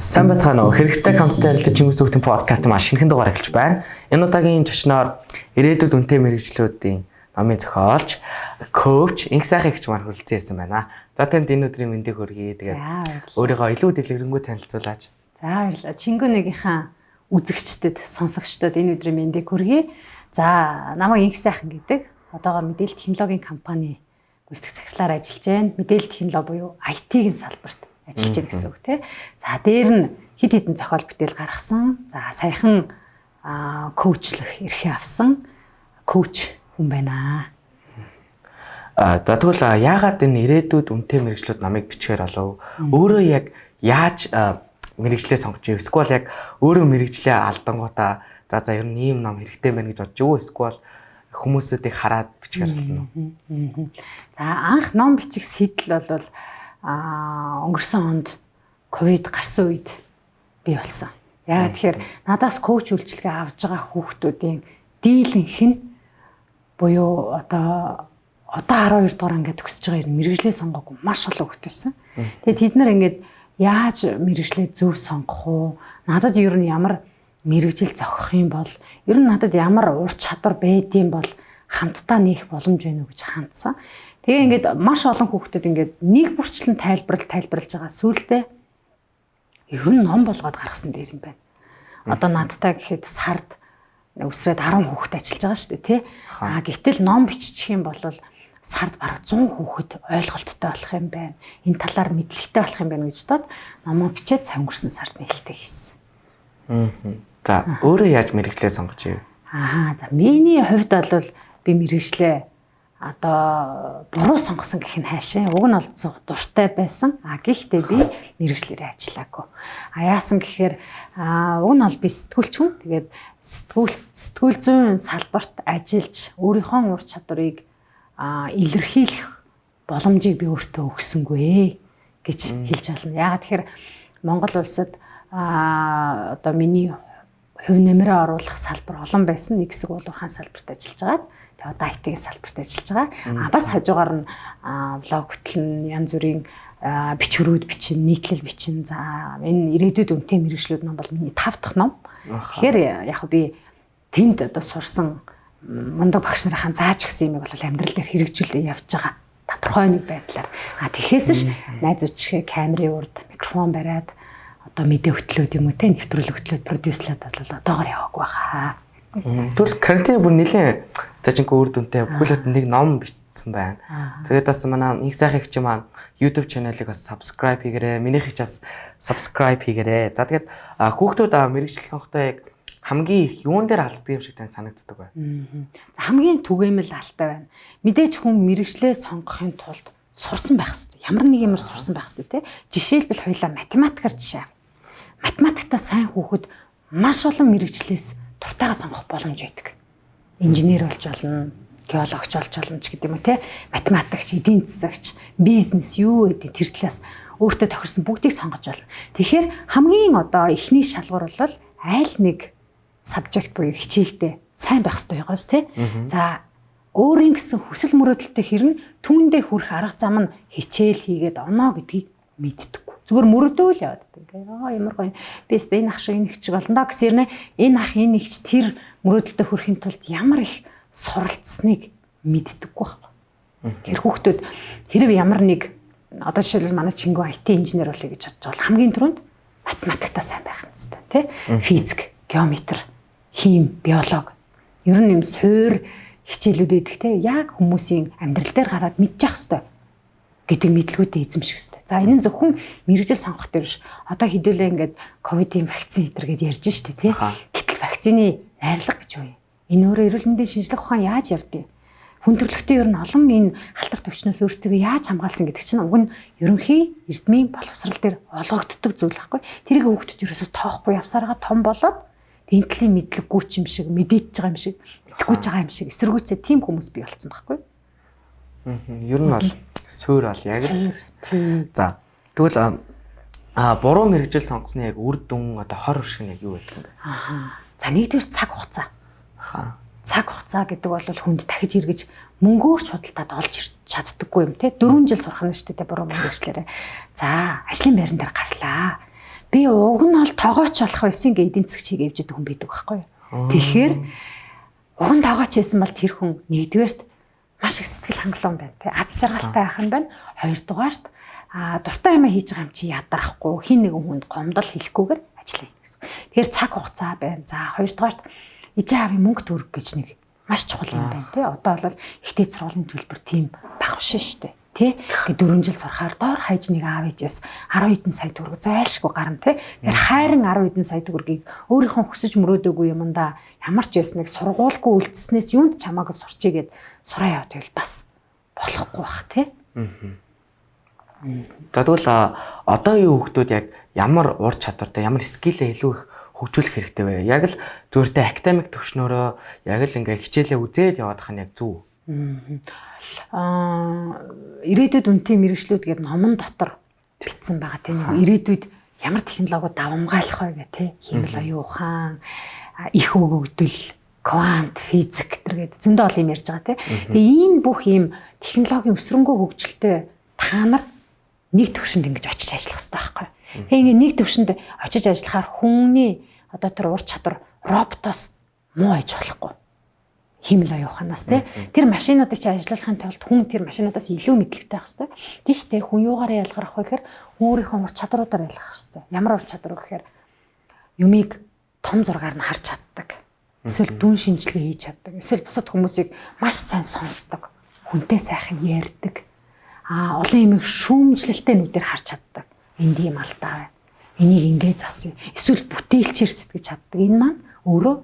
Сайн байцгаана уу? Хэрэгтэй хамттай ярилцаж Чингис хүүхдийн подкаст маш шинэхэн дугаар эхэлж байна. Энэ удаагийн зочноор ирээдүйд үнэтэй мэргэжлүүдийн номын зохиолч, коуч Инх сайхан эгч маань хүрэлцэн ирсэн байна. За, танд энэ өдрийн мэндийг хүргэе. Тэгээд өөрийгөө илүү дэлгэрэнгүй танилцуулаач. За, баярлалаа. Чингүнэгийнхаа үзэгчдэд, сонсогчдод энэ өдрийн мэндийг хүргэе. За, намайг Инх сайхан гэдэг. Одоогоор мэдээлэл технологийн компани гүйцэтгэх захирлаар ажиллаж байна. Мэдээлэл технологи буюу IT-ийн салбарт ажиллаж байна гэсэн үг, тий. За, дээр нь хэд хэдэн зохиол бүтээл гаргасан. За, саяхан коучлох эрхээ авсан коуч хүн байна. За, тэгвэл яагаад энэ ирээдүйд үнэтэй мэргэжлүүд номыг бичгээр болов? Өөрөө яг яаж мэргэжлээ сонгож ив? Эсвэл яг өөрөө мэргэжлээ алдангуудаа за ер нь ийм ном хэрэгтэй байна гэж бодож юу? Эсвэл хүмүүсүүдийг хараад бичгээр болсон уу? За, анх ном бичих сэтэл бол өнгөрсөн онд ковид гарсан үед бий болсон. Яагаад тэгэхээр надаас коуч үйлчилгээ авж байгаа хүүхдүүдийн дийлэнх нь буюу одоо 12 дугаар ангид төгсөж байгаа юм мэргэжлээ сонгоогүй маш олон хүүхд байсан. Тэгээд тэд нар ингээд яаж мэргэжлээ зөв сонгох уу? Надад ер нь ямар мэргэжил зохих юм бол, ер нь надад ямар ур чадвар байдсан бол хамтдаа нээх боломж байна уу гэж хандсан. Тэгээ ингээд маш олон хүүхдүүд ингээд нэг бүрчлэн тайлбарлаж байгаа, сүүлдээ ер нь ном болгоод гаргасан дээр юм байна. Одоо надтай гэхэд сард өсрээд 10 хүүхэд ажиллаж байгаа шүү дээ, тий. А гэтэл ном биччих юм бол сард бараг 100 хүүхэд ойлголттой болох юм байна. Энэ талаар мэдлэгтэй болох юм байна гэж бодоод номоо бичээд цаг өнгөрсөн сард нээлттэй хийсэн. За, өөрөө яаж мэргэжлээ сонгож ив? Аа, за, миний хувьд бол би мэргэжлээ одоо буруу сонгосон гэх нь хайшаа. Уг нь бол дуртай байсан. А гэхдээ би мэргэжлээрээ ажиллаагүй. А яасан гэхээр уг нь бол би сэтгүүлч хүн. Тэгээд сэтгүүл зүйн салбарт ажиллаж өөрийнхөө ур чадварыг илэрхийлэх боломжийг би өөртөө өгсөнгүй гэж хэлж болно. Яагаад тэгэхээр Монгол улсад одоо миний хувь нэмрээ оруулах салбар олон байсан. Нэг хэсэг уулуурхаан салбарт ажиллаж байгаад, тэгээ одоо IT-ийн салбарт ажиллаж байгаа. А бас хажуугаар нь блог хөтлөн, янз бүрийн бичвэрүүд бичин, нийтлэл бичин. За, энэ ирээдүйд үнэтэй мэргэжлүүд ном бол миний 5 дахь ном. Тэгэхээр яг би тэнд одоо сурсан мундаг багш нарынхаа зааж өгсөн юмыг бол амьдрал дээр хэрэгжүүлээ явж байгаа. Тодорхой нэг байдлаар. А тэгэхээс ш найзууд шиг камерын урд микрофон бариад одоо мэдээ хөтлөөд юм уу те, нэвтрүүлэг хөтлөөд продюслаад бол одоогор яваагүй байхаа. Тэгвэл карантин бүр нэлээд стажинг үр дүнтэй бүхэл бүтэн нэг ном бичсэн байна. Тэгээд бас манай Инх сайхан эгч маань YouTube channel-ыг бас subscribe хийгээрэй. Минийх ч бас subscribe хийгээрэй. За, тэгээд хүүхдүүд мэргэжил сонгохдоо яг хамгийн их юун дээр алддаг юм шиг тань санагддаг бай? За, хамгийн түгээмэл алтай байна. Мэдээж хүн мэргэжлээ сонгохын тулд сурсан байх хэрэгтэй. Ямар нэг юмар сурсан байх хэрэгтэй, тий. Жишээлбэл, хоёлаа математикаар жишээ ав. Математиктаа сайн хүүхэд маш олон мэргэжлээс дуртайгаа сонгох боломж байдаг. Инженер болж болно, геологч болж болно ч гэдэг юм уу, те. Математикч, эдийн засагч, бизнес юу гэдэг тэр талаас өөртөө тохирсон бүгдийг сонгож болно. Тэгэхээр хамгийн одоо эхний шалгуур бол аль нэг subject буюу хичээлдээ сайн байх хэрэгтэй байгаас, те. За, өөрийн гэсэн хүсэл мөрөөдөлтэй хэрнэ түүндээ хүрэх арга зам нь хичээл хийгээд оноо гэдгийг мэддэггүй. Зүгээр мөрөдөө л яваад байдаг. Аа, ямар гоё. Би өстө энэ ах шиг энэ их чиг болно доо гэсэрнэ энэ ах, энэ ихч тэр мөрөөдөлтөд хүрэхин тулд ямар их суралцсныг мэддэггүй байхгүй. Тэр хүүхдүүд хэрэг ямар нэг одоо жишээлбэл манай Чингүн IT инженер болъё гэж бодож байгаа бол хамгийн түрүүнд математиктаа сайн байх хэрэгтэй, тий? Физик, геометр, хим, биологи. Ер нь юм суур хичээлүүд байдаг, те. Яг хүмүүсийн амьдрал дээр гараад мэдчих хэвээр гэдэг мэдлгүүдээ эзэмших хэрэгтэй. За, энэ нь зөвхөн мэргэжил сонгох дээр биш. Одоо хэдүүлээ ингээд ковидын вакцин энэ гээд ярьж штэ, тий. Гэтэл вакцины найрлага гэж юу юм? Энэ өөрөө эрүүл мэндийн шинжлэх ухаан яаж явдгийг? Хүн төрөлхтөн ер нь олон энэ халтар төвчнөөс өөрсдөө яаж хамгаалсан гэдэг чинь уг нь ерөнхий эрдмийн боловсрал дээр олгогддог зүйл байхгүй. Тэрийг хүүхдүүд ерөөсөө тоохгүй явсараа том болоод энэ төрлийн мэдлэггүй ч юм шиг мэдээж байгаа юм шиг, мэдэхгүй ч байгаа юм шиг эсэргүүцээ тийм хүмүүс бий болсон байхгүй. Ер нь бол суур бол яг л. За, тэгвэл буруу мэргэжил сонгосны яг үр дүн, одоо хор хөшиг нь яг юу байдаг юм бэ? Аа. За, нэгдүгээр цаг хугацаа. Цаг хугацаа гэдэг бол хүнд дахиж эргэж мөнгөөр ч худалдаад олж чаддаггүй юм, те. 4 жил сурах нь шүү дээ буруу мэргэжлээрээ. За, ажлын байран дээр гарлаа. Би уг нь бол тогооч болох байсан гэ эдийн засаг чигээ явж байгаа хүн байдаг байхгүй юу? Тэгэхээр уг нь тогооч байсан бол тэр хүн нэгдүгээрт маш их сэтгэл хангалуун байна тий. Аз жаргалтай байх нь байна. Хоёрдугаарт дуртай юм хийж байгаа юм чи ядарахгүй, хин нэгэн хүнд гомдол хэлэхгүйгээр ажиллая гэсэн. Тэгэхээр цаг хугацаа байна. За хоёрдугаарт ижээ аавын мөнгө төгрөг гэж нэг маш чухал юм байна тий. Одоо бол ихтэй сургуулийн төлбөр тийм бага биш шүү дээ. Тэ? Ингээ 4 жил сурахаар доор хаяж нэг аав ээжээс 10 хэдэн сая төгрөг зайлшгүй гарна тэ. Тэгэхээр хайран 10 хэдэн сая төгрөгийг өөрийнхөө хүсэж мөрөөдөөгүй юмдаа ямар ч байсныг сургуульгүй үлдснээс юунд ч хамаагүй сурчий гэд сураа яваа тэгэл бас болохгүй бах тэ. За тэгвэл одоо юу хүмүүс яг ямар ур чадвартай, ямар скиллээ илүү их хөгжүүлэх хэрэгтэй вэ? Яг л зөвхөн академик төвшнөөрөө яг л ингээ хичээлээ үзээд яваад хах нь яг зөв. Ирээдүйд үнэтэй мэргэжлүүд гэдэг номон дотор бичсэн байгаа тийм нэг ирээдүйд ямар технологиуд давамгайлах вэ гэх тийм хиймэл оюун ухаан, их өгөгдөл, квант, физик гэдэг зөндөө олон юм ярьж байгаа тийм. Тэгээ энэ бүх юм технологийн өсрөнгөө хөгжилтэй та нар нэг төвшөнд ингэж очиж ажиллах хэрэгтэй байхгүй. Тэгээ ингээ нэг төвшөнд очиж ажиллахаар хүний одоо тэр ур чадвар роботоос муу аж болохгүй. Хиймэл оюун ухаанаас тий. Тэр машинуудыг чи ажиллуулахын тулд хүн тэр машинуудаас илүү мэдлэгтэй байх хэрэгтэй. Тэгэхдээ хүн юугаараа ялгарх вэ гэхээр өөрийнхөө ур чадруудаар ялгарх хэрэгтэй. Ямар ур чадвар гэхээр юмыг том зургаар нь харж чаддаг. Эсвэл дүн шинжилгээ хийж чаддаг. Эсвэл бусад хүмүүсийг маш сайн сонсдог. Хүнтэй сайхан ярьдаг. Олон юмыг шүүмжлэлтэй нүдээр харж чаддаг. Энд ийм алдаа байна. Энийг ингэ засна. Эсвэл бүтээлчээр сэтгэж чаддаг. Энэ маань өөрөө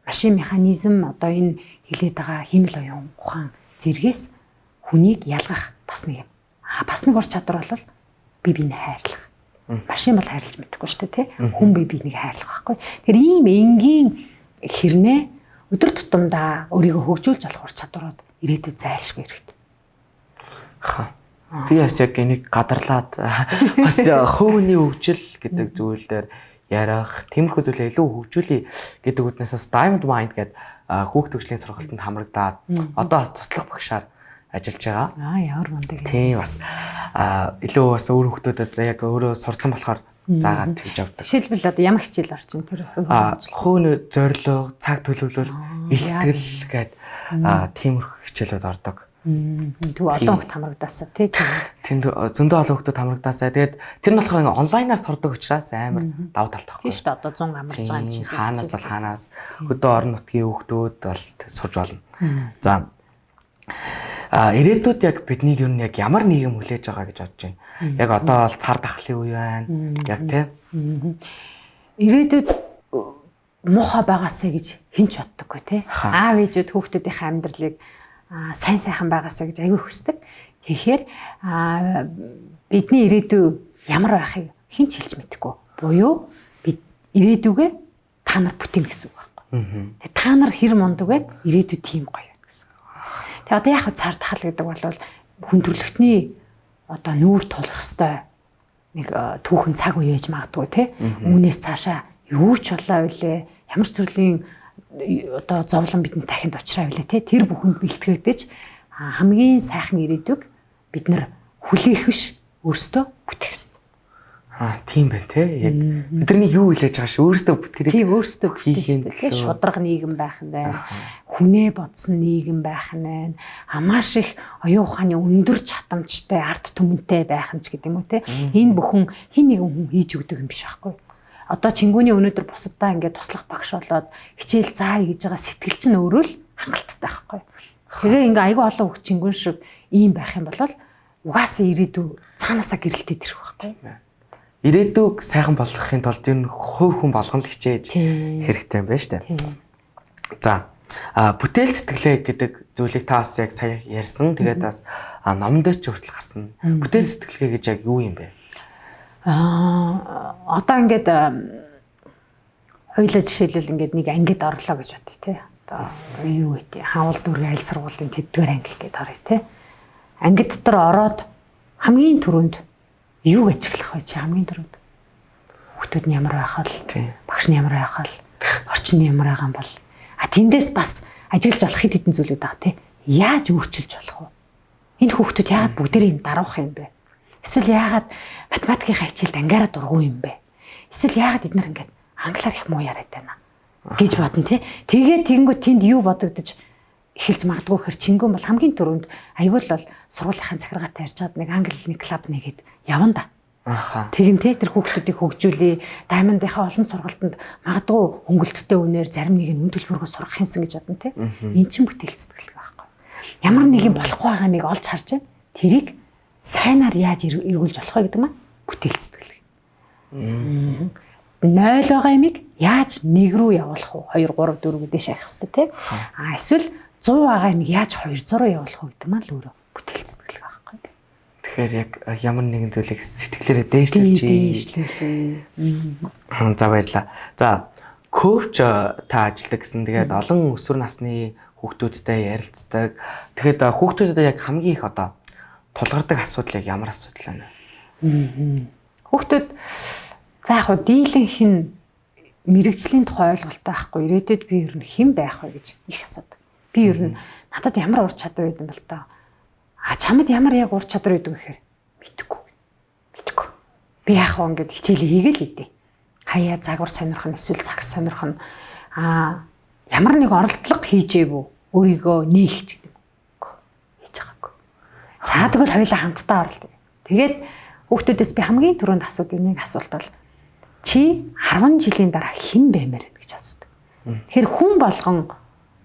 машин механизм одоо энэ хилээд байгаа хиймэл оюун ухаан зэргээс хүнийг ялгах бас нэг юм. Бас нэг ур чадвар бол бие биенээ хайрлах. Машин бол хайрлаж мэдэхгүй шүү дээ, тий? Хүн бие биенийг хайрлах байхгүй. Тэгэхээр ийм энгийн хэрнээ өдөр тутамдаа өөрийгөө хөгжүүлж болох ур чадварууд ирээдүйд зайлшгүй хэрэгтэй. Ха. Би бас яг энийг гадарлаад бас хөвний хөгжил гэдэг зүйл дээр ярих, тиймэрхүү зүйлээ илүү хөгжүүлье гэдэг үднээс бас Diamond Mind гэдэг хүүхд төгжлийн сургалтанд хамрагдаад одоо бас туслах багшаар ажиллаж байгаа. Ямар мундаг юм. Тийм бас илүү бас өөр хүүхдүүдэд яг өөрөө сурцсан болохоор заагаад тэгж явдаг. Жишээлбэл одоо ямар хичээл орж ин тэр хувийн зорилго, цаг төлөвлөл, илтгэл гээд тиймэрхүү хичээлүүд ордог. Төв олон хүүхд хамрагдаасаа тий тэнд зөндөө олон хүүхдүүд хамрагдаасаа. Тэгээд тэр нь болохоор онлайнаар сурдаг учраас амар давуу талтай байхгүй. Тийм шүү дээ. Одоо 100 амарч байгаа юм чинь. Хаанаас бол хаанаас хөдөө орон нутгийн хүүхдүүд бол сурж болно. За ирээдүйд яг биднийг юу нэг ямар нийгэм хүлээж байгаа гэж бодож байна. Яг одоо бол цар тахлын үе байна. Яг тий. Ирээдүйд муухай байгаасаа гэж хэн ч боддоггүй тий. Аав ээжүүд хүүхдүүдийнхээ амьдралыг сайн сайхан байгаасаа гэж аягүй хүсдэг. Тэгэхээр бидний ирээдүй ямар байхыг хэн ч хэлж мэдэхгүй. Буюу бид ирээдүгээ та нар бүтээнэ гэсэн үг байхгүй. Тэгээ та нар хэр мундаг вэ? Ирээдүй тийм гоё байна гэсэн. Тэгээ одоо яг цар тахал гэдэг бол хүн төрөлхтний одоо нүүр тулах ёстой нэг түүхэн цаг үе байж магадгүй тий. Үүнээс цаашаа юу ч болоо билээ. Ямар ч төрлийн одоо зовлон бидний тахинд учраа билээ те. Тэр бүхэнд бэлтгэгдэж хамгийн сайхан ирээдүйг бид нар хүлээх биш өөрсдөө бүтэх ёстой. Тийм байна те. Яг бидний юу хүлээж байгаа ш өөрсдөө бүтэрийг. Тийм өөрсдөө хийх юм те. Шударга нийгэм байх нь байна. Хүнээ бодсон нийгэм байх нь байна. Маш их оюун ухааны өндөр чадамжтай, ард түмэнтэй байх нь ч гэдэг юм уу те. Энэ бүхэн хэн нэгэн хүн хийж өгдөг юм биш байхгүй. Одоо чингүүний өнөөдөр бусаддаа ингээд туслах багш болоод хичээл заая гэж байгаа сэтгэл чинь өөрөө л хангалттай байхгүй. Тэгээ ингээ айгүй олон хүүхд чингүүн шиг ийм байх юм бол угаасаа ирээдүй цаанаасаа гэрэлтээд ирэх байхгүй. Ирээдүйг сайхан болгохын тулд энэ хувь хүн болгон л хичээж хэрэгтэй юм байна шүү дээ. За бүтээл сэтгэлээ гэдэг зүйлийг та бас яг сая ярьсан. Тэгээд бас номон дээр ч хүртэл гарсан. Бүтээл сэтгэлгээ гэж яг юу юм бэ? Одоо ингээд хоёлаа жишээлбэл ингээд нэг ангид орлоо гэж бодъё тий. Одоо юу гэдэг хаавал дүүргийн аль сургуулийн тэдгээр анги гээд оръё тий. Ангид дотор ороод хамгийн түрүүнд юуг ажиглах вэ чи хамгийн түрүүнд? Хүүхдүүд нь ямар байх вэ? Багш нь ямар байх вэ? Орчин нь ямар байгаа юм бол? Тэндээс бас ажиглаж болох хэд хэдэн зүйлүүд байгаа тий. Яаж өөрчилж болох вэ? Энэ хүүхдүүд яагаад бүгдээрээ юм даруух юм бэ? Эсвэл яагаад математикийн хичээлд ангиараа дургүй юм бэ? Эсвэл яагаад эднэр ингээд англиар их муу яриад байна гэж бодно тий. Тэгээд тэгэнгүүт тэнд юу бодогдож эхэлж магадгүй хэр Чингүн бол хамгийн түрүүнд аюул бол сургуулийнхаа захиргаатай ярьж чад нэг англи хэлний клуб нэгээд явна да. Аха. Тэгин те тэр хүүхдүүдийг хөгжүүлээ. Даймондынхаа олон сургалтанд магадгүй хөнгөлттэй үнээр зарим нэг нь үн төлбөргөө сургах юмсан гэж бодно те. Эн чинь бүтээл сэтгэл байхгүй. Ямар нэг юм болохгүй байгаа юмыг олж харж байна. Тэрийг сайнаар яаж эргүүлж болох вэ гэдэг маань бүтээл сэтгэл. 0 байгаа юмыг яаж 1 рүү явуулах вэ? 2 3 4 гэдээ шахах хэрэгтэй те. А эсвэл 100 байгаа юмыг яаж 200 руу явуулах вэ гэдэг маань л өөрөө бүтээл сэтгэл байхгүй. Тэгэхээр яг ямар нэгэн зүйлийг сэтгэлээрээ дээшлүүлж дээшлүүлээ. За баярлалаа. За коуч та ажилладаг гэсэн. Тэгээд олон өсвөр насны хүүхдүүдтэй ярилцдаг. Тэгэхээр хүүхдүүдэд яг хамгийн их одоо тулгардаг асуудал яг ямар асуудал байна вэ? Хүүхдүүд за яг хуу дийлэнх нь мэрэгжлийн тухай ойлголттой байхгүй. Ирээдүйд би ер нь хэн байх вэ гэж их асуудаг. Би ер нь надад ямар ур чадвар өгд юм бол тоо. А чамд ямар яг ур чадвар өгдөг гэхээр мэдгүй. Мэдгүй. Би яг хөө ингээд хичээлээ хийгээл идэв. Хаяа загвар сонирх нь эсвэл сагс сонирх нь а ямар нэг оролдлого хийжээв үү? Өөрийгөө нээх ч гэдэг юм. Хийж байгаагүй. За тэгвэл хоёулаа хамтдаа оролдъё. Тэгээд хүүхдүүдээс би хамгийн түрүүнд асуудаг нэг асуулт бол чи 10 жилийн дараа хэн баймаар вэ гэж асуудаг. Тэгэхээр хүн болгон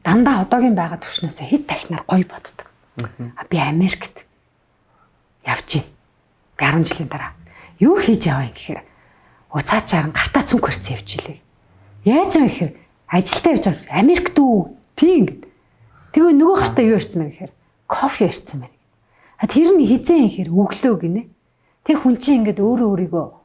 дандаа одоогийн байгаа түвшнээсээ хэд дахинаар гоё боддог. А би Америкт явж гин. Би 10 жилийн дараа юу хийж яваа юм гэхээр цаачаар гартаа цүнх хэрцэн явчихлээ. Яаж юм гэхээр ажилдаа явж байгаа. Америкт үү? Тийм гэд. Тэгээ нөгөө гартаа юу ярьсан бэ гэхээр кофе ярьсан байна. А тэр нь хизээ юм гэхээр өглөө гинэ. Тэг хүн чинь ингээд өөрөө өөрийгөө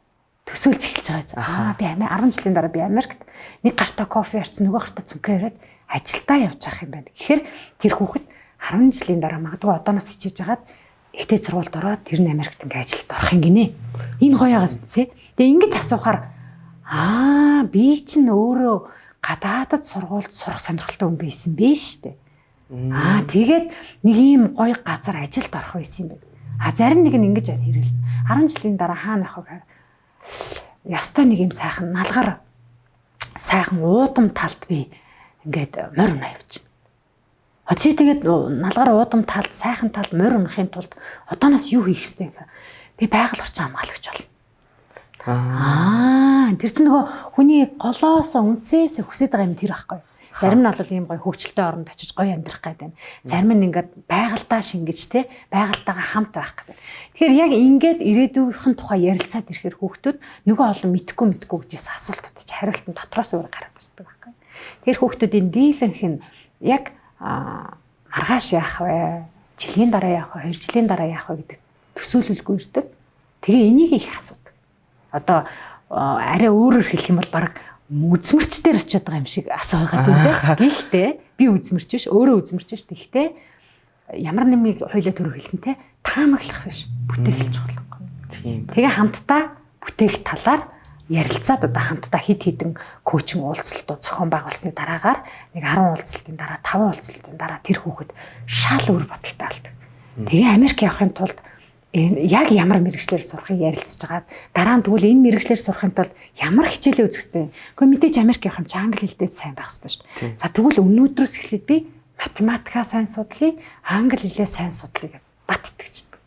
төсөөлж эхэлж байгаа. Аа би 10 жилийн дараа би Америкт нэг гартаа кофе ярьсан, нөгөө гартаа цүнхээ яриад ажилдаа явж байгаа юм байна. Тэгэхээр тэр хүүхэд 10 жилийн дараа магадгүй одооноос хичээж хагаад ихтэй сургуульд ороод тэр нь Америкт ингээ ажилд орох юм гинэ. Энэ гоё байгаас тий. Тэгээ ингэж асуухаар аа би чинь өөрөө гадаадад сургуульд сурах сонирхолтой хүн байсан бэ штэ. Аа тэгээд нэг ийм гоё газар ажилд орох байсан юм байна. А зарим нэг нь ингэж хэрэлнэ. 10 жилийн дараа хаана явах вэ гэхээр ёстой нэг юм сайхан налгар сайхан уудам талд би ингээд морь унаа явчихна. Чи тэгээд налгар уудам талд сайхан талд морь унахын тулд одооноос юу хийх ёстой гэхээр би байгаль орчин хамгаалагч болно. Аа тэр чинь нөгөө хүний голоосоо үнцээс хүсэж байгаа юм тэр байхгүй. Зарим нь бол ийм гоё хөгжилтэй оронд очиж гоё амьдрах гэдэг байна. Зарим нь ингээд байгальдаа шингэж те байгальтайгаа хамт байх гэдэг. Тэгэхээр яг ингээд ирээдүйнх нь тухай ярилцаад ирэхээр хүүхдүүд нөгөө олон мэдхгүй гэжээс асуултууд чи хариулт нь дотроос өөр гараад ирдэг байхгүй. Тэгэхээр хүүхдүүдийн дийлэнх нь яг маргааш яах вэ? Жилийн дараа яах вэ? 2 жилийн дараа яах вэ гэдэг төсөөлөлгүй ирдэг. Тэгээ энийг их асуудаг. Одоо арай өөрөөр хэлэх юм бол баг үзмэрч дээр очиод байгаа юм шиг асуугаад байна те. Гэхдээ би үзмэрч биш, өөрөө үзмэрч биш. Гэхдээ ямар нэмийг хоёлаа түрүү хэлсэн те, таамаглах биш, бүтээх чухал байхгүй. Тийм. Тэгээ хамтдаа бүтээх талаар ярилцаад одоо хамтдаа хэд хэдэн коучинг уулзалтууд зохион байгуулсны дараагаар нэг 10 уулзалтын дараа 5 уулзалтын дараа тэр хүүхэд шал өөр бодолтой болдог. Тэгээ Америк явахын тулд яг ямар мэргэжлээр сурахыг ярилцж хагаад дараа нь тэгвэл энэ мэргэжлээр сурахын тулд ямар хичээлээ үзэх ёстой вэ? Гэхдээ мэдээж Америк явах юм чи англи хэлтэй сайн байх ёстой шүү дээ. За тэгвэл өнөөдрөөс эхлээд би математикаа сайн судлая, англи хэлээ сайн судлая гэд бат итгэждэг.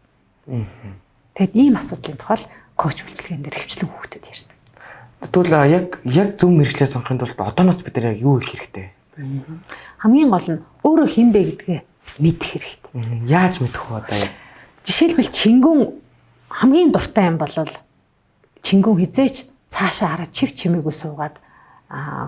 Тэгэд ийм асуудлын тухай коуч үйлчилгээн дээр хөвчлэн хүүхдүүд ярьдаг. Тэгвэл яг зөв мэргэжлээ сонгохын тулд одооноос бид нар яг юу хийх хэрэгтэй? Хамгийн гол нь өөрөө хэн бэ гэдгээ мэдэх хэрэгтэй. Яаж мэдэх вэ одоо? Жишээлбэл Чингүн хамгийн дуртай юм бол Чингүн хизээч цаашаа хараад чив чимээгүй суугаад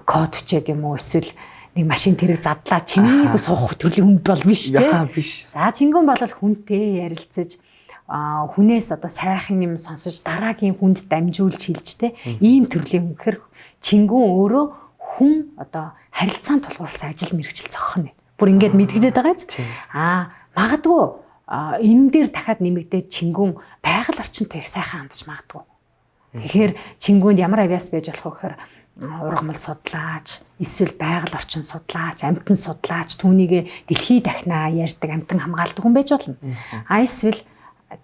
код бичээд юм уу эсвэл нэг машин тэрэг задлаа чимээгүй суух төрлийн хүн бол биш те. Биш. За Чингүн бол хүнтэй ярилцаж хүнээс одоо сайхан юм сонсож дараагийн хүнд дамжуулж хэлж те. Ийм төрлийн хүн гэхэр Чингүн өөрөө хүн одоо харилцаанд тулгуурласан ажил мэргэжил зохих нь. Бүр ингээд мэдгдээд байгаа биз? Аа магадгүй энэ дээр дахиад нэмэгдээд Чингүн байгаль орчинтой их сайхан хандж магадгүй. Тэгэхээр Чингүнд ямар авиас байж болох вэ гэхээр ургамал судлаач, эсвэл байгаль орчин судлаач, амьтан судлаач, түүнийг дэлхий дахнаа ярьдаг, амьтан хамгаалдаг хүн байж болно. А эсвэл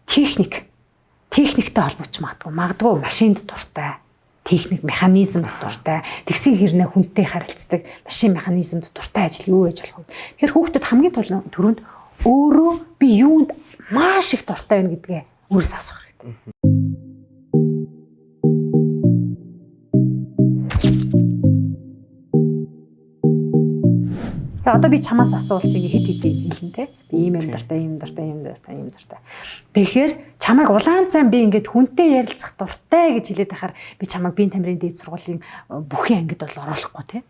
техниктэй холбогдож магадгүй. Магадгүй машинд дуртай, Техник, механизмд дуртай, тэгсэн хэрнээ хүнтэй харилцдаг, машин механизмд дуртай ажил юу байж болох вэ? Тэгэхээр хүүхдэд хамгийн түрүүнд өөрөө би юунд маш их дуртай байна гэдгээ өөрөөс асуух хэрэгтэй. Тэгээ одоо би чамаас асуул чи ингээ хэд хэдий хэлнэ те. Би ийм юм дуртай, ийм дуртай, ийм дуртай, ийм дуртай. Тэгэхээр чамайг улаан цайн би ингээд хүнтэй ярилцах дуртай гэж хэлээд байхаар би чамайг биеийн тамирын дээд сургуулийн бүхий ангид бол оруулахгүй те.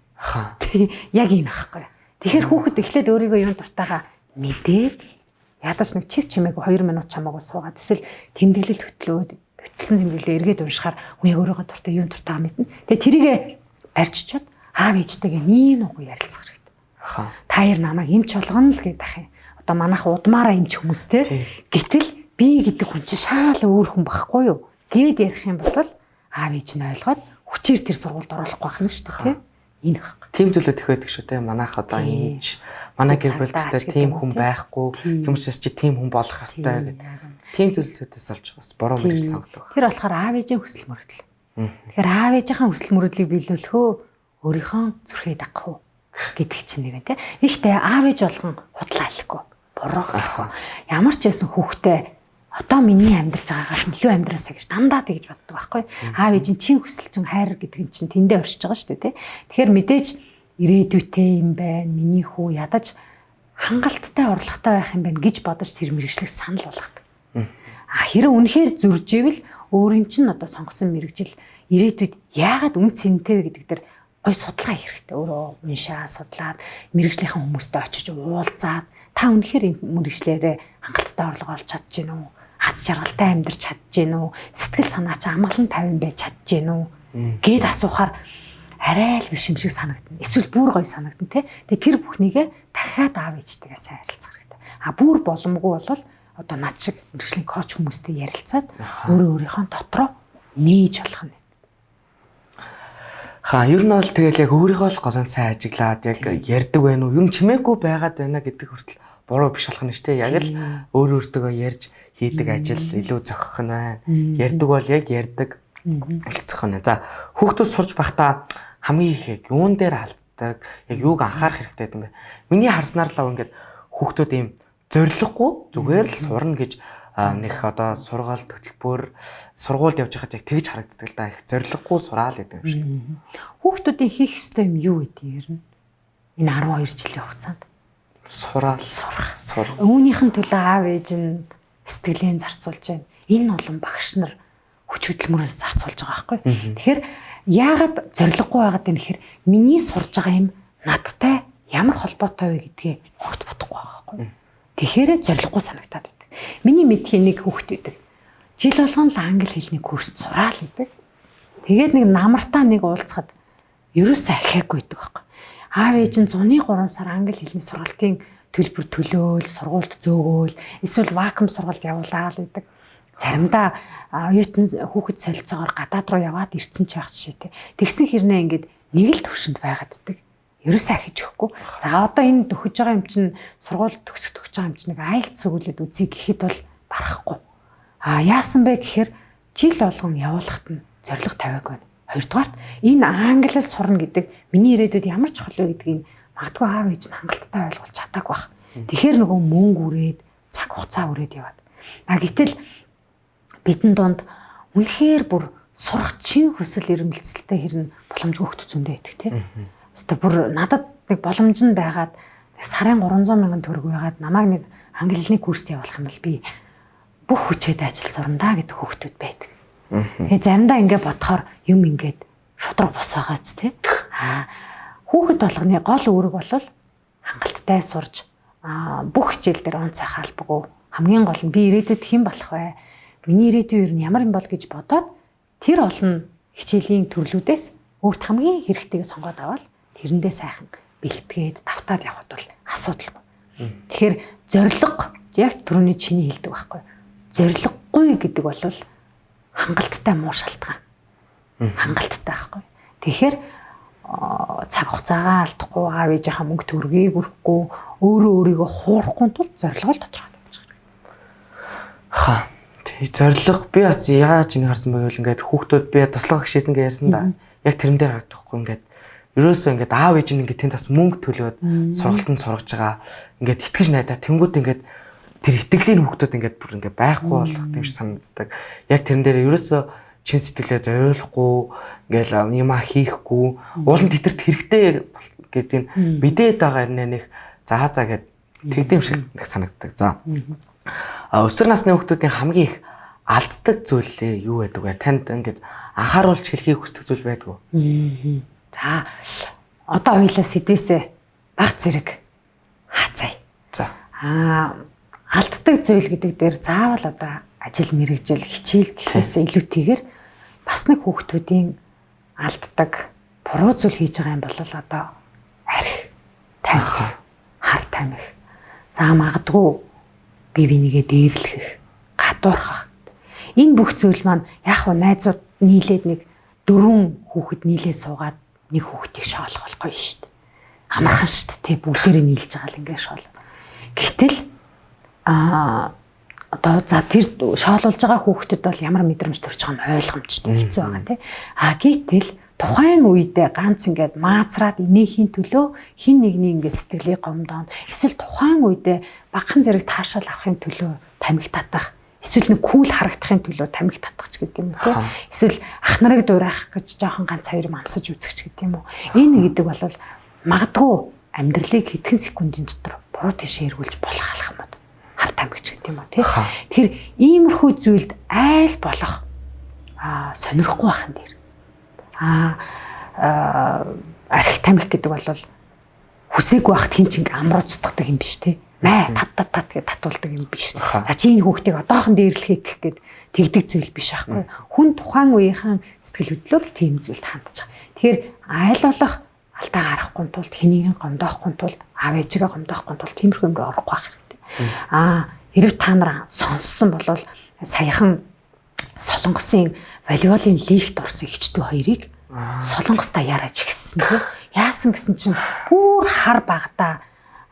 Яг энэ ахгүй. Тэгэхээр хүүхэд эхлээд өөрийгөө юун дуртайгаа мэдээд ядаж нэг чив чимээгүй 2 минут чамаагүй суугаад эсвэл тэмдэглэл хөтлөөд хөтөлсөн тэмдэглэлээ эргээд уншихаар хүн яг өөрийгөө дуртай юун дуртайгаа мэднэ. Тэгээ тэрийгэ барьж чад аав ээжтэйгээ нэг нүггүй ярилцах хэрэгтэй. Та хоёр намайг эмч болгоно л гэдэг ах юм. Одоо манайх удмаараа эмч хүмүүс те. Гэтэл би гэдэг хүн чинь шаал өөр хүн байхгүй юу? Гээд ярих юм бол аав ээж нь ойлгоод хүчээр тэр сургуульд оруулахгүй байх нь шүү дээ те. Энэ байхгүй. Тийм зүйлүүд их байдаг шүү те. Манайх одоо эмч, манай гэр бүлдээ тийм хүн байхгүй. Тийм учраас чи тийм хүн болох ёстой гэдэг. Тийм зүйлсүүдээс олж бас буруу мэрэгжил сонгодог. Тэр болохоор аав ээжийн хүсэл мөрөөдөл. Тэгэхээр аав ээжийнхээ хүсэл мөрөөдлийг биелүүлэх үү? Өөрийнхөө зүрхээ дагах уу гэдэг чинь нэг тий. Ихтэй аав ээж болгон худлаа хэлэхгүй, буруу хэлэхгүй. Ямар ч байсан хүүхдээ одоо миний амьдарч байгаагаас илүү амьдраасаа гэж дандаа тэгж боддог байхгүй. Аав ээжийн чин хүсэл чин хайр гэдэг юм чинь тэндээ оршиж байгаа шүү дээ тий. Тэгэхээр мэдээж ирээдүйтэй юм байна. Миний хүү ядаж хангалттай орлоготой байх юм байна гэж бодож тэр мэрэгжлийг санал болгодог. А хэрэг үнэхээр зөрж ивэл өөрийн чинь одоо сонгосон мэрэгжил ирээдүйд яагаад үн цэнтэй вэ гэдэг дээр гой судалгаа хийх хэрэгтэй. Өөрөө уншаа, судлаад, мэрэгжлийнхэн хүмүүстэй очиж уулзаад та үнэхээр энэ мэрэгжлээрээ хангалттай орлого олж чадж гин үү? Аз жаргалтай амьдарч чадж гин үү? Сэтгэл санаа чи амгалан тайван байж чадж гин үү? Гэд асуухаар арай л биш юм шиг санагдана. Эсвэл бүр гой санагдана те. Тэгээ тэр бүхнийгээ дахиад аав ээжтэйгээ сайн харилцах хэрэгтэй. А бүр боломгүй бол одоо над шиг мэрэгжлийн коуч хүмүүстэй ярилцаад өөрөө өөрийнхөө дотроо нээж болох нь. Ха, ер нь бол тэгэл яг өөрийгөө л голон сайн ажиглаад яг ярьдаг байна уу? Ер нь чимээгүй байгаад байна гэдэг хүртэл буруу биш болох нь шүү дээ. Яг л өөр өөртөөгөө ярьж хийдэг ажил илүү зохих нь байна. Ярьдаг бол яг ярьдаг ажил зохих нь. За, хүүхдүүд сурж байхдаа хамгийн их яг юун дээр алддаг, яг юуг анхаарах хэрэгтэй юм бэ? Миний харснаар л ингээд хүүхдүүд ийм зориггүй зүгээр л сурна гэж нэг одоо сургаал хөтөлбөр сургуульд явж байхад яг тэгж харагддаг л да. Их зориггүй сураал гэдэг юм шиг. Хүүхдүүдийн хийх ёстой юм юу гэдэг юм ер нь? Энэ 12 жилийн хугацаанд сураал сурах. Үүнийх нь төлөө аав ээж нь сэтгэлээ зарцуулж байна. Энэ олон багш нар хүч хөдөлмөрөөс зарцуулж байгаа байхгүй. Тэгэхээр яагаад зориггүй байгаад байна гэхээр миний сурж байгаа юм надтай ямар холбоотой вэ гэдгээ огт бодохгүй байгаа байхгүй. Тэгэхээр зориггүй санагдаад байдаг. Миний мэдхийн нэг хүүхэд байдаг. Жил болгон л англи хэлний курст сураал гэдэг. Тэгээд нэг намартаа нэг уулзахад ерөөсөө ахиагүй байдаг байхгүй. Аав ээж нь зуны 3 сар англи хэлний сургалтын төлбөр төлөөл, сургуульд зөөгөөл, эсвэл вакуум сургалт явуулаа л гэдэг. Заримдаа оюутан хүүхэд солилцоогоор гадаад руу яваад ирсэн ч байх жишээтэй. Тэгсэн хэрнээ ингээд нэг л төвшөнд байгаад байдаг. Ерөөсөө ахиж өгөхгүй. За одоо энэ төхөж байгаа юм чинь сургууль төгсөх төгсөж байгаа юм чинь нэг айлт сүгүүлээд үзье гэхэд бол барахгүй. А яасан бэ гэхээр жил болгон явуулахад нь зорилго тавиагүй байна. Хоёрдугаарт энэ англиар сурна гэдэг миний ирээдүйд ямар чухал вэ гэдгийг магадгүй аав ээж нь хангалттай ойлгуулж чадаагүй байх. Тэгэхээр нөгөө мөнгө үрээд цаг хугацаа үрээд яваад. А гэтэл бидэн дунд үнэхээр бүр сурах чин хүсэл эрмэлзэлтэй хэрнэ боломжгүй хөхт зөндөө байдаг тий. Хэвээ бүр надад нэг боломж нь байгаад сарын 300 мянган төгрөг байгаад намайг нэг англи хэлний курст явуулах юм бол би бүх хүчээд ажил сурна да гэдэг хүүхдүүд байдаг. Тэгээ заримдаа ингэ бодохоор юм ингээд шудраг бус байгаац тий. Аа хүүхэд болгоны гол үүрэг бол хангалттай сурж бүх хичээл дээр он цайх албагүй. Хамгийн гол нь би ирээдүйд хэн болох вэ? Миний ирээдүйн ер нь ямар юм бол гэж бодоод тэр олон хичээлийн төрлүүдээс өөрт хамгийн хэрэгтэйг сонгоод аваад тэрэндээ сайхан бэлтгээд давтаад явхад бол асуудалгүй. Тэгэхээр зорилго яг түрүүний чиний хэлдэг байхгүй. Зорилгогүй гэдэг бол хангалттай муу шалтгаан. Хангалттай байхгүй. Тэгэхээр цаг хугацаагаа алдахгүй, аав ээжийнхаа мөнгө төгрөгийг өрөхгүй, өөрөө өөрийгөө хуурахгүй тул зорилгоо л тодорхой тавьчих хэрэгтэй. Ха. Зорилго би бас яаж энийг харсан бэ гэвэл ингээд хүүхдүүд би туслах гişсэн гэж ярьсан да. Яг тэрэн дээр харагдахгүй ингээд ерөөсөө ингээд аав ээж нь ингээд тэнд бас мөнгө төлөөд сургалтанд сургаж байгаа. Ингээд итгэж найдаа тэнгууд ингээд тэр итгэлийн хүүхдүүд ингээд бүр ингээд байхгүй болох юм шиг санагддаг. Яг тэрэн дээр ерөөсөө чин сэтгэлээ зориулахгүй ингээл юмаа хийхгүй уулын тэтэрт хэрэгтэй гэдгийг мэдээд байгаа юм нэг за за гэд тэгдэм шиг нэг санагддаг. За. А өсвөр насны хүүхдүүдийн хамгийн их алддаг зүйл юу байдаг вэ? Танд ингээд анхааруулж хэлхийг хүсдэг зүйл байдаг уу? За одоо хоёлаа сэдвээсээ баг зэрэг хаацай. За. Алддаг зүйл гэдэг дээр заавал одоо ажил мэргэжил хичээл гэхээс илүүтэйгээр бас нэг хүүхдүүдийн алддаг буруу зүйл хийж байгаа юм бол одоо арх, тамхи, хар тамхи. За магадгүй бие бинийгээ дээрлэх, гадуурхах. Энэ бүх зүйл маань яг хуу найзууд нийлээд нэг дөрвөн хүүхэд нийлээ суугаад нэг хүүхдийг шоолох болохгүй шүү дээ. Амархан шүү дээ. Тэ бүгдээрээ нийлж байгаа л ингээ шоол. Гэтэл одоо за тэр шоолуулж байгаа хүүхдэд бол ямар мэдрэмж төрж байгаа нь ойлгомжтой хэцүү байгаа тий. Гэтэл тухайн үедээ ганц ингээд маазраад инээхийн төлөө хин нэгний ингээд сэтгэлийг гомдоон эсвэл тухайн үедээ багахан зэрэг таашаал авахын төлөө тамхи татах эсвэл нэг кул харагдахын төлөө тамхи татах ч гэдэг юм уу тий. Эсвэл ах нарыг дуурайх гэж жоохон ганц хоёр юм амсаж үзэх ч гэдэг юм уу. Энэ гэдэг бол магадгүй амьдралыг хэдхэн секундын дотор буруу тийшээ эргүүлж болох алах юм уу. Хар тамхи ч гэдэг юм уу тий. Тэгэхээр иймэрхүү зүйлд айл болох сонирхгүй байхan дээр. Арх тамхи гэдэг бол хүсээгүй байхад хин ч ингээ амруу цутгадаг юм биш тий. Мэ тат тат тат гэж татуулдаг юм биш. За чи энэ хүүхдийг одоохон дээрлэхэд гэх гээд тэгдэг зүйл биш байхгүй. Хүн тухайн үеийнхэн сэтгэл хөдлөлөөр л тийм зүйлд хандж байгаа. Тэгэхээр айл болох алдаа гаргахгүй тулд хэнийг гомдоохгүй тулд аав ээжигээ гомдоохгүй тулд тиймэрхүү юм руу орохгүй байх хэрэгтэй. Хэрв та нар сонссон бол саяхан Солонгосын волейболын лигт орсон эгчтэй хоёрыг Солонгоста яриач гисэн тий. Яасан гэсэн чинь бүр хар багада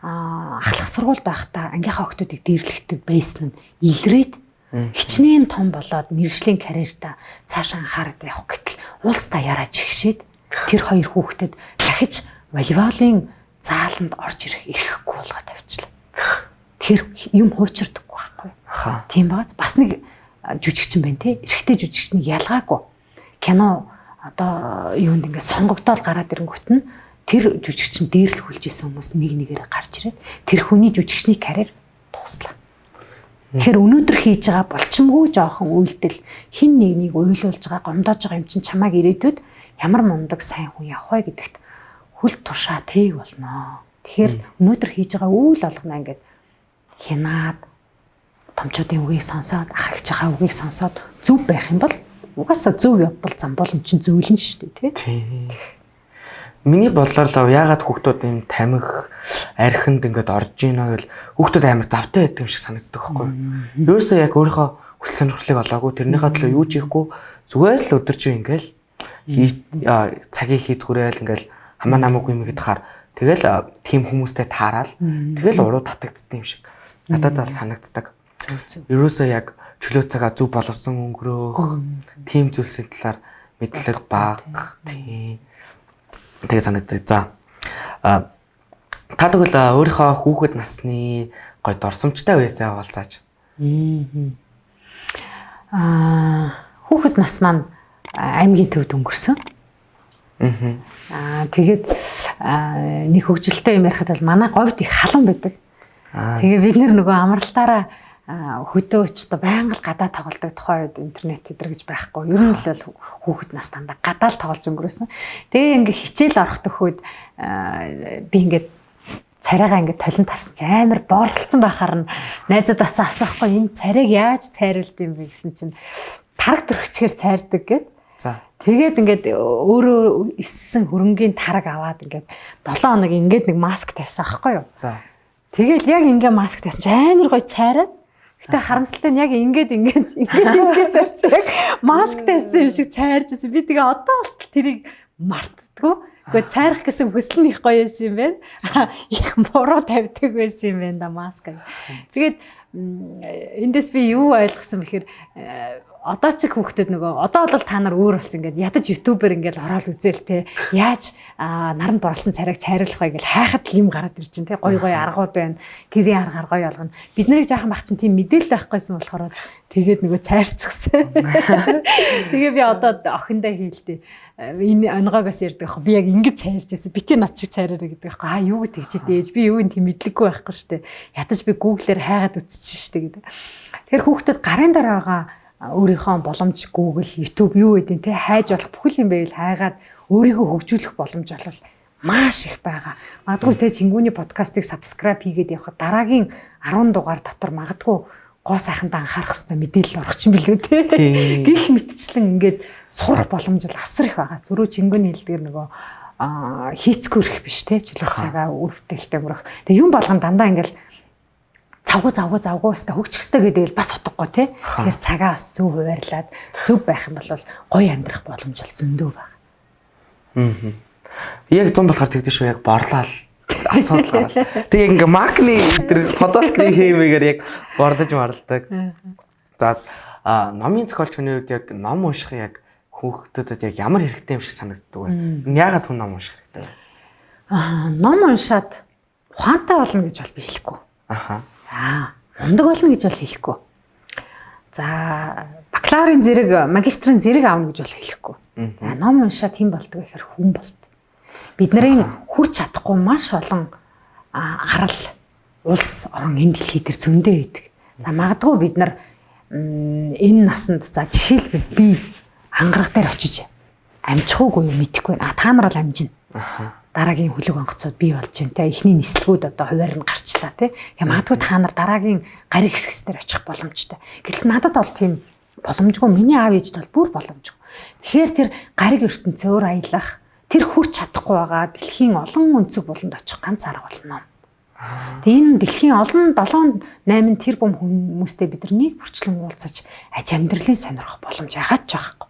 ахлах сургуульд байхдаа ангийнхаа охтуудыг дээрлэхдэг байсан нь илрээд хичнээн том болоод мэрэгжлийн карьертаа цаашаа анхаарал явах гэтэл улсдаа яриач гişээд тэр хоёр хүүхдэд дахиж волейболын зааланд орж ирэх эрхгүй болгоод тавьчлаа. Тэгэхээр юм хуучирдаггүй байхгүй. Тийм байгаа. Бас нэг жүжигчин байна те. Эрэгтэй жүжигчнийг ялгаагүй. Кино одоо юунд ингээ сонгогдоол гараад ирэнгүүт нь тэр жүжигчин дээрлэхүүлж исэн хүмүүс нэг нэгээрээ гарч ирээд тэр хүний жүжигчний карьер дуслаа. Тэгэхээр өнөөдөр хийж байгаа болчмгүй жоохон үйлдэл хин нэг нэг уйлуулж байгаа, гомдоож байгаа юм чинь чамайг ирээдүйд ямар мундаг сайн хүн явах вэ гэдэгт хүл тушаа тээг болно. Тэгэхээр өнөөдөр хийж байгаа үйл болгоно ингээд хянаад томчуудын үгийг сонсоод ах эгчийнхаа үгийг сонсоод зөв байх юм бол угаасаа зөв явбал зам бол эн чинь зөөлөн шүү дээ тий. Миний бодлоор л яагаад хүүхдүүд ийм тамхи архинд ингээд орж ийнө гэвэл хүүхдүүд амар завтай байдаг юм шиг санагддаг байхгүй юу? Ерөөсөө яг өөрийнхөө хүсэл сонирхлыг олоогүй тэрнийхээ төлөө юу ч хийхгүй зүгээр л өдөр чинь ингээл цагийг хийдгүүрэл ингээл хамаа намаагүй юм гээд хаар тэгэл тийм хүмүүстэй таараал тэгэл уруу татагдсан юм шиг надад бол санагддаг. Ерөөсөө яг чөлөө цагаа зөв боловсон өнгөрөөх тийм зүйлсийн талаар мэдлэг бага тийм тэгээ санагддаг. За та тэгвэл өөрийнхөө хүүхэд насны гой дурсамжтай үеэсээ хаваалцаач. Хүүхэд нас маань аймгийн төвд өнгөрсөн. Тэгээд нэг хөгжилтэй юм ярихад бол манай говьд их халуун байдаг. Тэгээ бид нөгөө амралтаараа хөдөөч одоо байнга л гадаа тоглодог тухайн үед интернет эдэр гэж байхгүй. Ер нь л хүүхэд нас дандаа гадаа л тоглож өнгөрөөсөн. Тэгээ ингээ хичээл орох төхөөд би ингээд царайгаа ингээд толинд харсан чи амар боорлцсон байхаар нь найзуудаас асуухгүй энэ царайг яаж цайруулд юм бэ гэсэн чинь тараг төрөгчгээр цайрдаг гэд. За. Тэгээд ингээд өөрөө эссэн хөрөнгийн тараг аваад ингээд 7 хоног ингээд нэг маск тавьсан аахгүй юу? За. Тэгэл яг ингээ маск тавьсан чи амар гоё цайраад. Гэтэ харамсалтай нь яг ингээд ингээд ингээд ингээд цайрсан. Яг маск тавьсан юм шиг цайрж ирсэн. Би тэгээ одоо болтол тэрийг мартдаггүй. Гэхдээ цайрах гэсэн хүсэл нь их гоё байсан юм байна. Их буруу тавьдаг байсан юм байна да маск. Тэгээд Эндээс би юу ойлгосон бэхээр одоо ч хүүхдэд нөгөө одоо бол та нар өөр болсон, ингээд ядаж ютубер ингээд ороод үзээл те, яаж наранд борлсон царайг цайруулах вэ гэж хайхад л юм гараад ир чинь те, гой гой аргууд байна, гэрийн аргаар гой болгоно. Бид нарыг жаахан бах чинь тийм мэдээлэл байхгүйсэн болохоор тэгээд нөгөө цайрчихсан. Тэгээ би одоо охиндоо хийлдэ, энэ онгоогоос ярьдаг аах, би яг ингэж цайрч байсан, бити над чиг цайраарэ гэдэг аахгүй. А юу гэж тэгчээд ээж, би юу юм тийм мэдлэггүй байхгүй штэ, ядаж би Google-ээр хайгаад үзчихсэн штэ гэдэг. Тэгэхээр хүүхдэд гарын дараа байгаа өөрийнхөө боломж, Google, YouTube юу гэдэг те, хайж болох бүхэл юм байвал хайгаад өөрийгөө хөгжүүлэх боломж бол маш их байгаа. Магадгүй те, Чингүүний подкастыг subscribe хийгээд явхад дараагийн 10 дугаар дотор магадгүй гоо сайхандаа анхаарах хэрэгтэй мэдээлэл орох чинь билүү те. Гэх мэтчлэн ингээд сурах боломж бол асар их байгаа. Зөрөө Чингүүний хэлдгээр нөгөө хийцгүүрэх биш те, чөлөө цагаа үр бүтээлтэй өнгөрөх. Тэгээ юм болгон дандаа ингээд завгүй завгүй завгүй өстө хөгжих өстө гэдэг бас утгагүй тий. Тэгэхээр цагаа бас зөв хуваарлаад зөв байх юм бол гоё амьдрах боломж бол зөндөө байна. Аа. Яг зам болохоор тэгдэж шүү, яг борлоол асуудал гараад. Тэг яг ингээ макны тэр подолкны хиймэгээр яг борлож марладаг. За, номын зохиолч хүний хувьд яг ном унших яг хүүхдүүдэд яг ямар хэрэгтэй юм шиг санагддаг вэ? Яагаад хүн ном унших хэрэгтэй вэ? Ном уншаад ухаантай болно гэж бол би хэлэхгүй. Аха. Мундаг болно гэж бол хэлэхгүй. За, бакалаврын зэрэг, магистрийн зэрэг аавна гэж бол хэлэхгүй. Ном уншаад хэн болдог гэхээр хүн болд. Бидний хүрч чадахгүй маш олон арал, улс орон энэ дэлхий дээр зөндөө байдаг. За, магадгүй бид нар энэ насанд, за жишээлбэл би ангараг дээр очиж амжихуугүй юу мэдэхгүй байна. Та нар бол амжина. Дараагийн хөлөг онгоцууд бий болж байна те, эхний нислэгүүд одоо хуваар нь гарчлаа те. Я магадгүй та нар дараагийн гариг хэрэгс дээр очих боломжтой. Гэтэл надад бол тийм боломжгүй, миний аав ээжд бол бүр боломжгүй. Тэгэхээр тэр гариг ертөнцөөр аялах, тэр хүрч чадахгүй байгаа дэлхийн олон өнцөг буланд очих ганц арга бол ном. Тэгээ энэ дэлхийн олон 7 8 тэрбум хүмүүстэй бид нар нэг бүрчлэн уулзаж аж амьдралын сонирхох боломж ягаад ч байхгүй.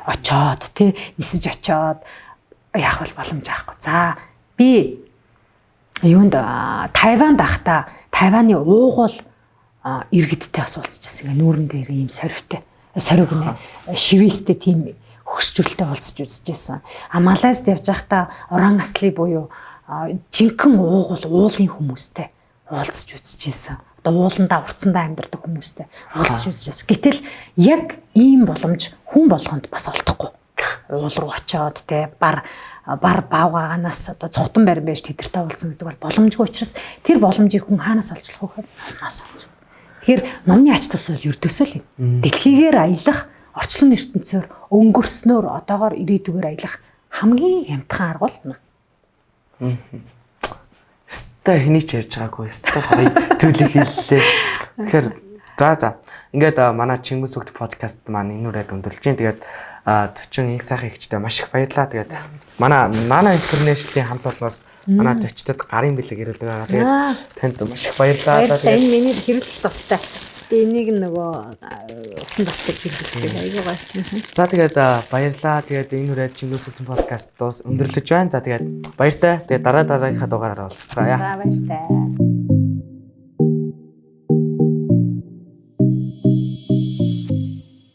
Очоод те, нисэж очоод яах бол боломж аахгүй. За, би юунд Тайванд байхдаа Тайваны уугуул иргэдтэй бас уулзчихсан. Ингээ нүүрэн дээр ийм сорвтой, сориг нэ шивээстэй тийм хөгшчүүлэлтэй уулзч үзчихсэн. А Малайзд явж байхдаа оран асли буюу жинхэнэ уугуул уулын хүмүүстэй уулзч үзчихсэн. Одоо ууландаа урцсандаа амьдардаг хүмүүстэй уулзч үзчихсэн. Гэтэл яг ийм боломж хүн болгонд бас олдохгүй. Уул руу очиод те, бар баавгааганаас одоо цухтан барин байж тэдэртэй уулзсан гэдэг бол боломжгүй учраас тэр боломжийг хүн хаанаас олж болох вэ гэхээр номноос олж. Тэгэхээр номны ач тус бол ердөөсөө л юм. Дэлхийгээр аялах, орчлон ертөнцөөр өнгөрснөөр одоогоор ирээдүгээр аялах хамгийн хямдхан арга бол ном. Өстой хэний ч ярьж байгаагүй. Өстой гоё зүйлийг хэллээ. Тэгэхээр за ингээд манай Чингүс үгт подкаст маань энэ үрээд өндөрлж байна. Тэгээд зочин инх сайхан ихчтэй маш их баярлалаа. Тэгээд манай Nana International-ийн хамт олноос манай зочдод гарын бэлэг ирүүлдэг байгаа. Тэгээд танд маш их баярлалаа. Тэгээд энэ миний хэрэглэх дуртай. Тэгээд энийг нөгөө усанд орчиж хэрэглэдэг айгүй гоё. За тэгээд баярлалаа. Тэгээд энэ үрээд Чингүс үгт подкаст дуус өндөрлөж байна. За тэгээд баяртай. Тэгээд дараа дараагийнхаа дугаараар уулзцаая. За баяртай.